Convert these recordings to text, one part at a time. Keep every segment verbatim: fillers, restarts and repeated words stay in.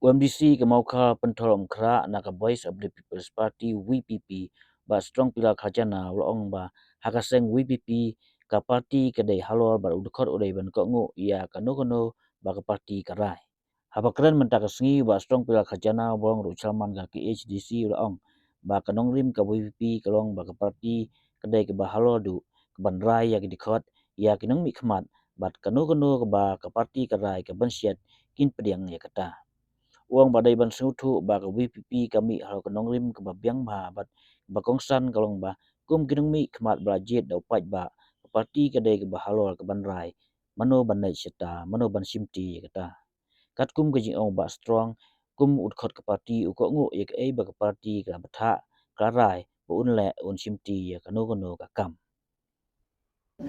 U MDC ka Mawkhar Pynthor Umkhrah na ka Voice of the People's Party, VPP, Bah Strong Pillar Khajana u la ong ba ha ka seng VPP ka party ka dei halor bad u dkhot u dei ban kohnguh ïa kano kano ba ka party ka rai. Haba kren mynta ka sngi, Bah Strong Pillar Khajana uba long ruh u chairman ka KHADC u la ong ba ka nongrim ka VPP ka long ba ka party ka dei kaba halor duh kaban rai ïa ki dkhot ïa ki nongmihkhmat bad kano kano kaba ka party ka rai kaban shet kin pdiang ïa kata. U ong ba dei ban sngewthuh ba ka VPP ka mih halor ka nongrim kaba biang bha bad kaba kongsan ka long ba kum ki nongmihkhmat ba la jied da u paidbah, ka party ka dei kaba halor kaban rai mano ban leit shata, mano ban shimti ïa kata. Katkum ka jingong u Bah Strong, kum u dkhot ka party u kohnguh ïa kaei ba ka party ka la bthah, ka la rai ba un leh, un shimti ïa kano kano ka kam.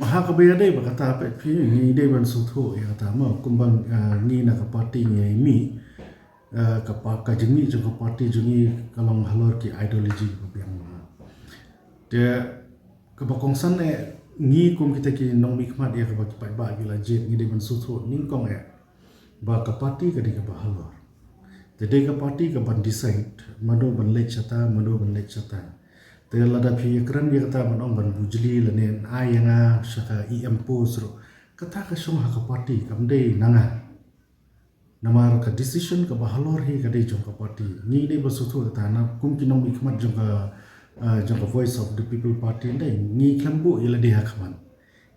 Ha kaba ïadei bad kata, peit phi, ngi dei ban sngewthuh ïa kata mo, kumba, ah, ngi na ka party ngi mih, ah, ka pa-, ka jingmih jong ka party jong ngi ka long halor ki ideology ba biang bha. Te kaba kongsan eh, ngi kum kita ki nongmihkhmat ïa kaba ki paidbah ki la jied, ngi dei ban sngewthuh nyngkong eh ba ka party ka dei kaba halor. Te dei ka party kaban decide mano ban leit shata, mano ban leit shata. Te lada phi ïakren ïa kata ban ong ban bujli lane ai ïa nga sha ka EM post ruh, kata ka shong ha ka party, kam dei na nga. Namar ka decision kaba halor hi ka dei jong ka party. Ngi dei ban sngewthuh kata, na kum ki nongmihkhmat jong ka, ah, jong ka Voice of the People Party, dei ngi khlem buh ïa lade ha khmat.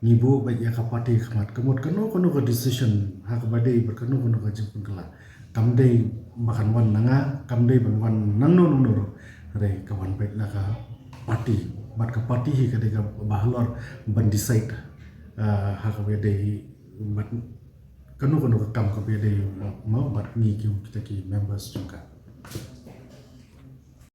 Ngi buh beit ïa ka party ha khmat. Ka mut kano kano ka decision ha kaba dei bad kano kano ka jingpynkylla, kam dei ba kan wan na nga, kam dei ban wan nangno nangno ruh. Hynrei ka wan beit na ka party. Bad ka party hi ka dei kaba halor ban decide, ah, ha kaba dei bad kano kano ka kam kaba dei, ah, mo, bad ngi ki, kita ki members jong ka.